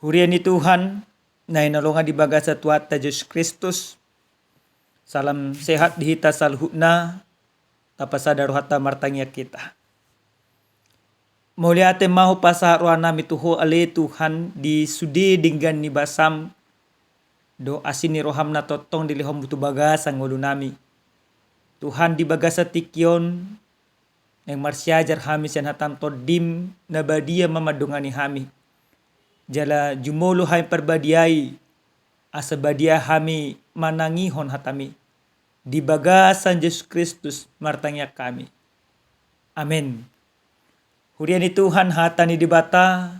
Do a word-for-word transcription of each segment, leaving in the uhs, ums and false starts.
Huria ni Tuhan, na hinaholongan di bagasan Tuhanta Jesus Kristus, salam sehat di hita saluhutna, tapasada rohanta martangiang hita. Mauliate ma hupasahat rohanami tu Ho ale Tuhan di sude denggan ni basaM, dohot asi ni rohaM na tongtong dilehonMu tu bagasan ngolunami. Tuhan, di bagasan tingki on, naeng marsiajar hami sian hataM, TondiM na badia ma mandongani hami. Jala jumolo hami parbadiai, asa badia hami manangihon hataMi. Di bagasan Jesus Kristus martangiang hami. Amen. Huria ni Tuhan, hata ni Debata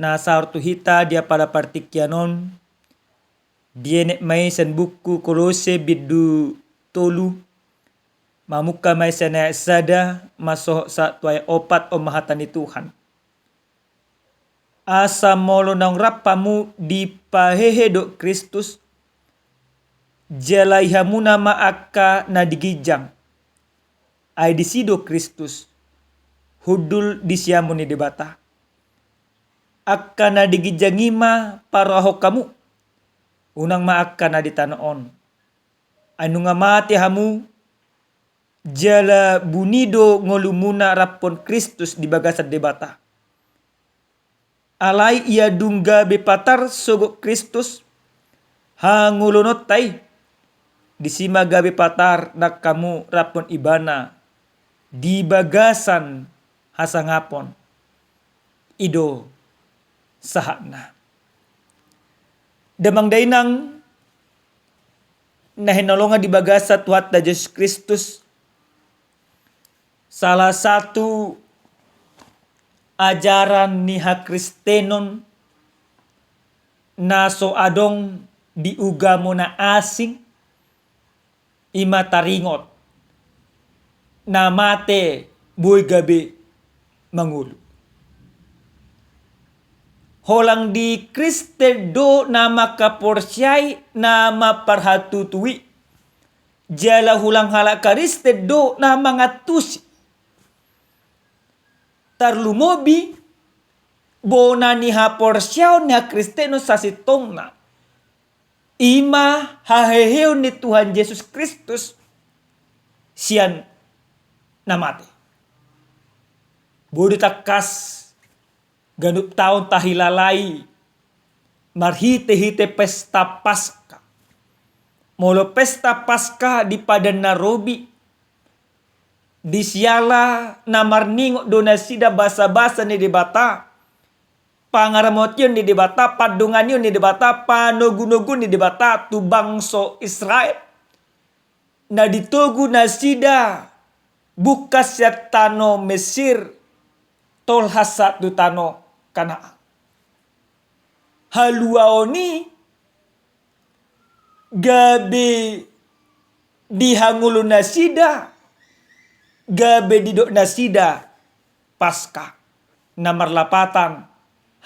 na saor tu hita di apala partingkian on, dienet ma i sian buku Kolose bindu tolu, mamungka ma i sian ayat sada, masohot sahat tu ayat opat. On ma hata ni Tuhan. Asa molo naung rap hamu dipahehe dohot Kristus, jalai hamuna ma angka na di ginjang. Ai disi do Kristus, hundul di siamun ni Debata. Angka na di ginjang i ma paroahon hamu, unang ma angka na di tano on. Ai nunga mate hamu, jala buni do ngolumuna raphon Kristus di bagasan Debata. Alai ia dung gabe patar sogot Kristus hangoluonta i, disi ma gabe patar nang hamu raphon Ibana di bagasan hasangapon. I do sahatna. Damang dainang na hinaholongan di bagasan Tuhanta Jesus Kristus, salah satu ajaran ni hakristenon na so adong di ugamo na asing, i ma taringot na mate boi gabe mangolu. Holan di Kristen do na mangkaporseai na mamparhatutu i, jala holan halak Kristen do na mangantusi. Tarlumobi bona ni haporseaon ni hakristenon sasintongna, i ma haheheon ni Tuhan Jesus Kristus sian na mate. Boi do tangkas ganup taon tahilalai marhitehite pesta Paska. Molo pesta Paska di Padan na Robi, disiala na marningot do nasida basabasa ni Debata, pangaramotion ni Debata, pandonganion ni Debata, panogunoguon ni Debata tu bangso Israel na ditogu nasida bungkas sian tano Mesir, tolhas sahat tu tano Kanaan. Haluaon i gabe dihangolu nasida, gabe didok nasida Paska, na marlapatan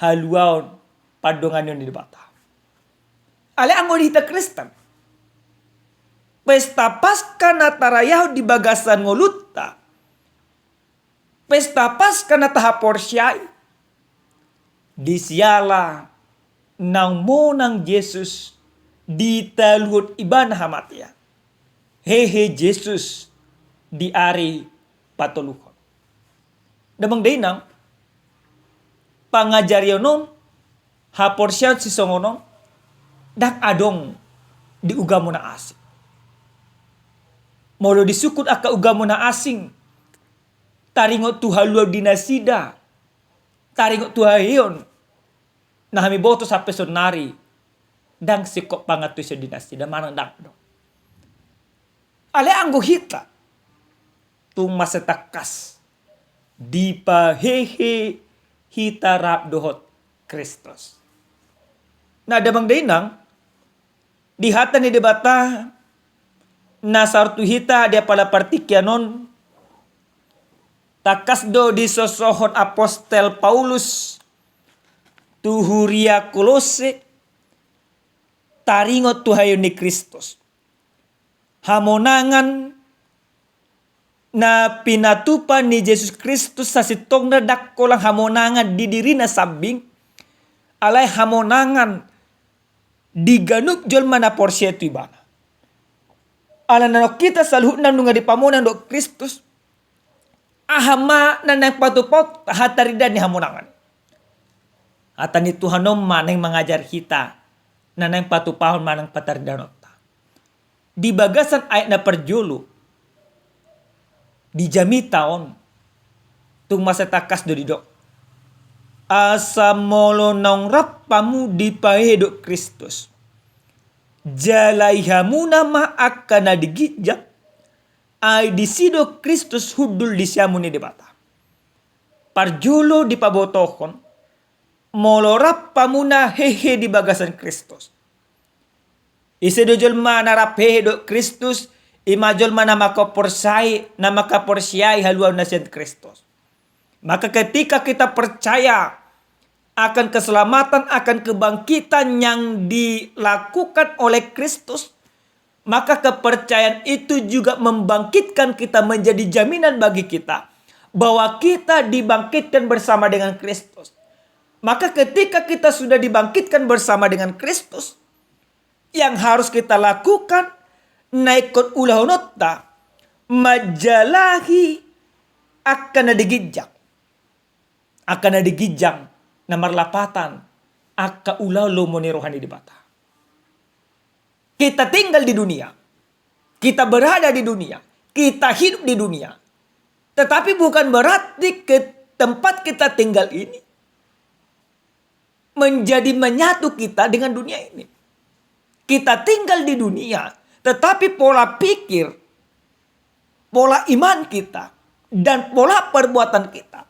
haluaon pandonganion ni Debata. Alai anggo di hita Kristen, pesta Paska na tarayahon di bagasan ngolunta, pesta Paska na tahaporseai, disiala naung monang Jesus ditaluhon Ibana hamatean, hehe Jesus di ari patoluhon. Damang dainang, pangajarion on, haporseaon sisongon on, ndang adong di ugamo na asing. Molo disungkun angka ugamo na asing, taringot tu haluaon di nasida, taringot tu haheheon, na hami boto sampe saonari, ndang singkop pangantusion di nasida, manang ndang adong. Alai anggo hita, tung mansai tangkas dipahehe hita rap dohot Kristus. Na damang dainang, di hata ni Debata na saor tu hita di apala partingkian on, tangkas do disosohon apostel Paulus tu huria Kolose, taringot tu haheheon ni Kristus. Hamonangan na pinatupa ni Jesus Kristus sasintongna ndang holan hamonangan di dirina sambing, Alai hamonangan di ganup jolma na porsea tu Ibana. Ala na adong hita saluhutna nunga dipamonang dohot Kristus, aha ma na naeng patupahon hataridaan ni hamonangan? Hata ni Tuhan on ma naeng mangajar hita, na naeng patupahon manang pataridahononta. Di bagasan ayat na parjolo, di jamita on, tung mansai tangkas do didok: Asa molo naung rap hamu dipahehe dohot Kristus, jalai hamuna ma angka na di ginjang, ai disi do Kristus hundul di siamun ni Debata. Parjolo dipabotohon, molo rap hamuna hehe di bagasan Kristus. Ise do jolma na rap hehe dohot Kristus? I ma jolma na mangkaporseai, na mangkaporseai haluaon na sian Kristus. Maka ketika kita percaya akan keselamatan, akan kebangkitan yang dilakukan oleh Kristus, maka kepercayaan itu juga membangkitkan kita, menjadi jaminan bagi kita bahwa kita dibangkitkan bersama dengan Kristus. Maka ketika kita sudah dibangkitkan bersama dengan Kristus, yang harus kita lakukan, na ingkon ulahononta, manjalahi angka na di ginjang. Angka na di ginjang, na marlapatan angka ulaon lomo ni roha ni Debata. Kita tinggal di dunia, kita berada di dunia, kita hidup di dunia. Tetapi bukan berarti ke tempat kita tinggal ini menjadi menyatu kita dengan dunia ini. Kita tinggal di dunia, tetapi pola pikir, pola iman kita, dan pola perbuatan kita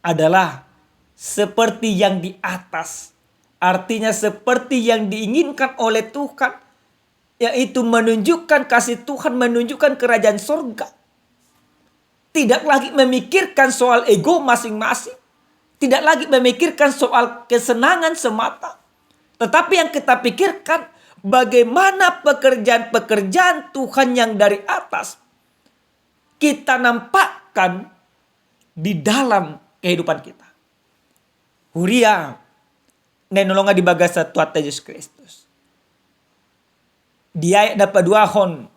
adalah seperti yang di atas. Artinya seperti yang diinginkan oleh Tuhan, yaitu menunjukkan kasih Tuhan, menunjukkan kerajaan sorga. Tidak lagi memikirkan soal ego masing-masing, tidak lagi memikirkan soal kesenangan semata, tetapi yang kita pikirkan bagaimana pekerjaan-pekerjaan Tuhan yang dari atas kita nampakkan di dalam kehidupan kita. Huria na hinaholongan di bagasan Tuhanta Jesus Kristus. Di ayat na paduahon,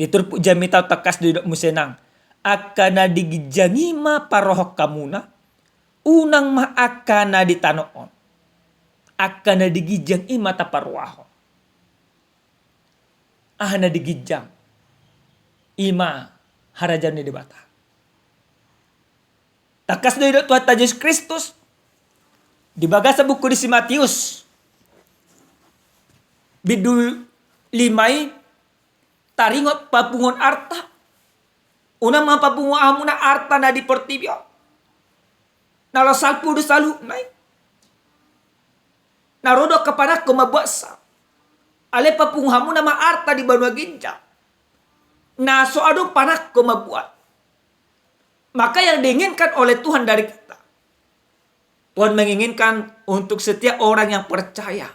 di turpuk jamita on tangkas do didok muse nang: Angka na di ginjang i ma parohahon hamuna, unang ma angka na di tano on. Angka na di ginjang i ma taparohahon. Aha na di ginjang? I ma harajaon ni Debata. Tangkas do didok Tuhanta Jesus Kristus di bagasan buku ni si Matius, bindu lima i, taringot papunguhon arta. Unang ma papungu hamuna arta na di portibi on, na laho salpu do saluhutna i. Na ro do angka panangkon mambuatsa. Alai papungu hamuna ma arta di banua ginjang, na so adong panangkon mambuat. Maka yang diinginkan oleh Tuhan dari kita, Tuhan menginginkan untuk setiap orang yang percaya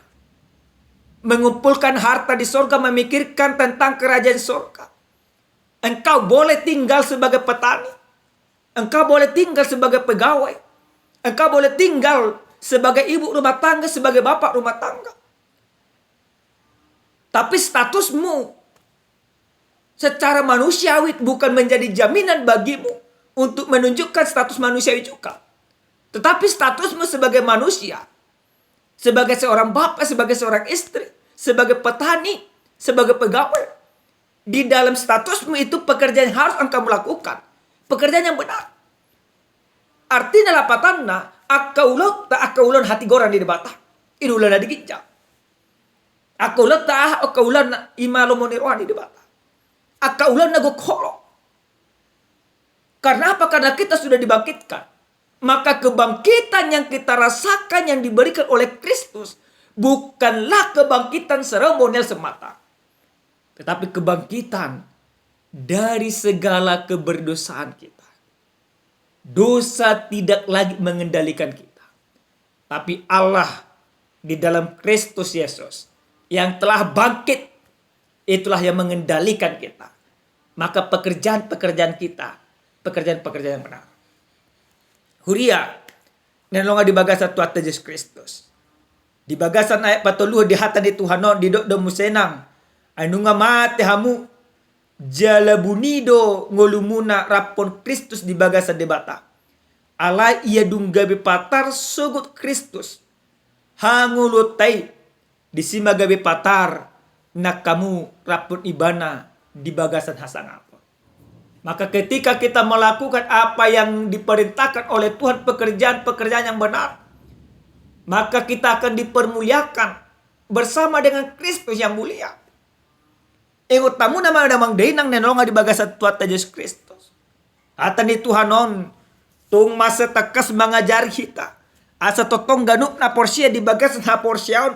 mengumpulkan harta di sorga, memikirkan tentang kerajaan sorga. Engkau boleh tinggal sebagai petani, engkau boleh tinggal sebagai pegawai, engkau boleh tinggal sebagai ibu rumah tangga, sebagai bapak rumah tangga. Tapi statusmu secara manusiawi bukan menjadi jaminan bagimu untuk menunjukkan status manusiawi juga. Tetapi statusmu sebagai manusia, sebagai seorang bapak, sebagai seorang istri, sebagai petani, sebagai pegawai, di dalam statusmu itu pekerjaan yang harus engkau lakukan, pekerjaan yang benar. Artina lapatanna, angka ulaonta angka ulaon hatigoran ni Debata. I do ulaon na di ginjang. Angka ulaonta aha? Angka ulaon na i ma lomo ni roha ni Debata. Angka ulaon na gok holong. Karena apa? Karena kita sudah dibangkitkan. Maka kebangkitan yang kita rasakan, yang diberikan oleh Kristus, bukanlah kebangkitan seremonial semata, tetapi kebangkitan dari segala keberdosaan kita. Dosa tidak lagi mengendalikan kita, tapi Allah di dalam Kristus Yesus yang telah bangkit, itulah yang mengendalikan kita. Maka pekerjaan-pekerjaan kita, pekerjaan-pekerjaan yang benar. Huria, Na hinaholongan di bagasan Tuhanta Jesus Kristus. Di bagasan ayat patoluhon di hata ni Tuhan on didok do muse nang, ai nunga mate hamu, jala buni do ngolumuna rap dohot Kristus di bagasan Debata. Alai ia dung gabe patar sogot Kristus, hangoluanta i, disi ma gabe patar nang hamu rap dohot Ibana di bagasan hasangapon. Maka ketika kita melakukan apa yang diperintahkan oleh Tuhan, pekerjaan-pekerjaan yang benar, maka kita akan dipermuliakan bersama dengan Kristus yang mulia. Ingot hamu ma damang dainang na hinaholongan di bagasan Tuhanta Jesus Kristus. Hata ni Tuhan on tung mansai tangkas mangajari hita, asa tongtong ganup na porsea di bagasan haporseaon,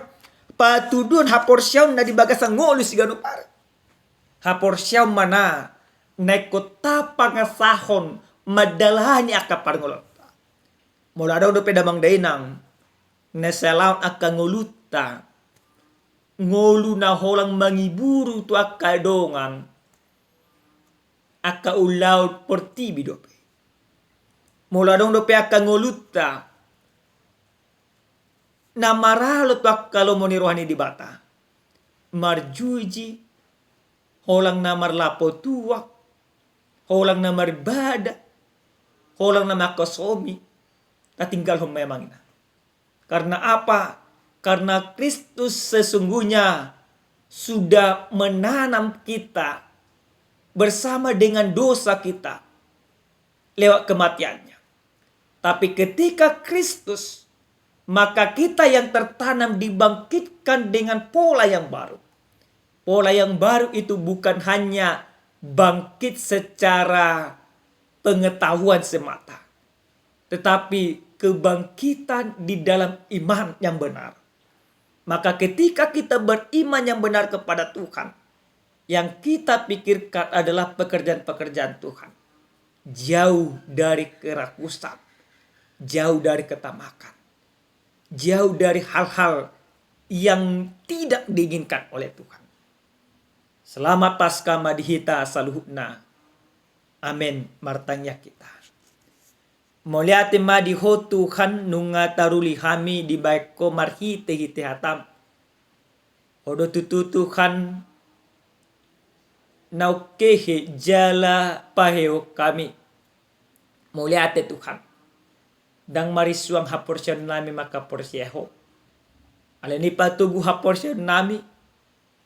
patuduhon haporseaon na di bagasan ngolu siganup ari. Haporseaon ma na ingkon tapangasahon mandalani angka parngoluonta. Molo adong dope damang dainang na salahon angka ngolunta, ngolu na holan mangiburu tu angka dongan, angka ulaon portibi dope. Molo adong dope angka ngolunta na maralo tu angka lomo ni roha ni Debata, marjuji, holan na marlapo tuak, holan na maribada, holan na mangkosomi, tatinggalhon ma i amang inang. Karena apa? Karena Kristus sesungguhnya sudah menanam kita bersama dengan dosa kita lewat kematian-Nya. Tapi ketika Kristus, maka kita yang tertanam dibangkitkan dengan pola yang baru. Pola yang baru itu bukan hanya bangkit secara pengetahuan semata, tetapi kebangkitan di dalam iman yang benar. Maka ketika kita beriman yang benar kepada Tuhan, yang kita pikirkan adalah pekerjaan-pekerjaan Tuhan. Jauh dari kerakusan, jauh dari ketamakan, jauh dari hal-hal yang tidak diinginkan oleh Tuhan. Selamat Paskah ma di hita saluhutna. Amen. Martangiang hita. Mauliate ma di Ho Tuhan, nunga taruli hami dibahen Ho marhite-hite hataM. Ho do tutu Tuhan na manghehe jala pahehe hami. Mauliate Tuhan. Ndang marisuang haporseaonnami mangkaporsea Ho. Alani i patogu haporseaonnami,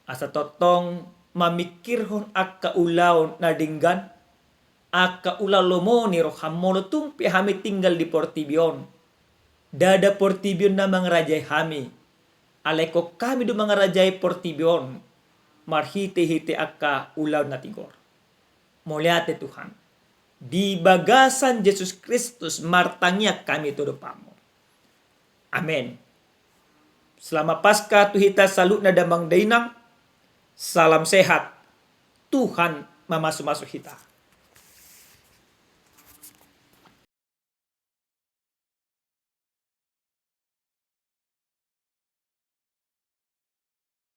asa tongtong mamingkirhon angka ulaon na denggan, angka ulaon lomo ni rohaM molo tung pe hami tinggal di portibi on. Ndada portibi on na mangarajai hami, alai Ho hami do mangarajai portibi on marhite-hite angka ulaon na tigor. Mauliate Tuhan. Di bagasan Jesus Kristus martangiang hami tu adopanMu. Amen. Selamat Paskah tu hita saluhutna damang dainang. Salam sehat. Tuhan mamasu-masu hita.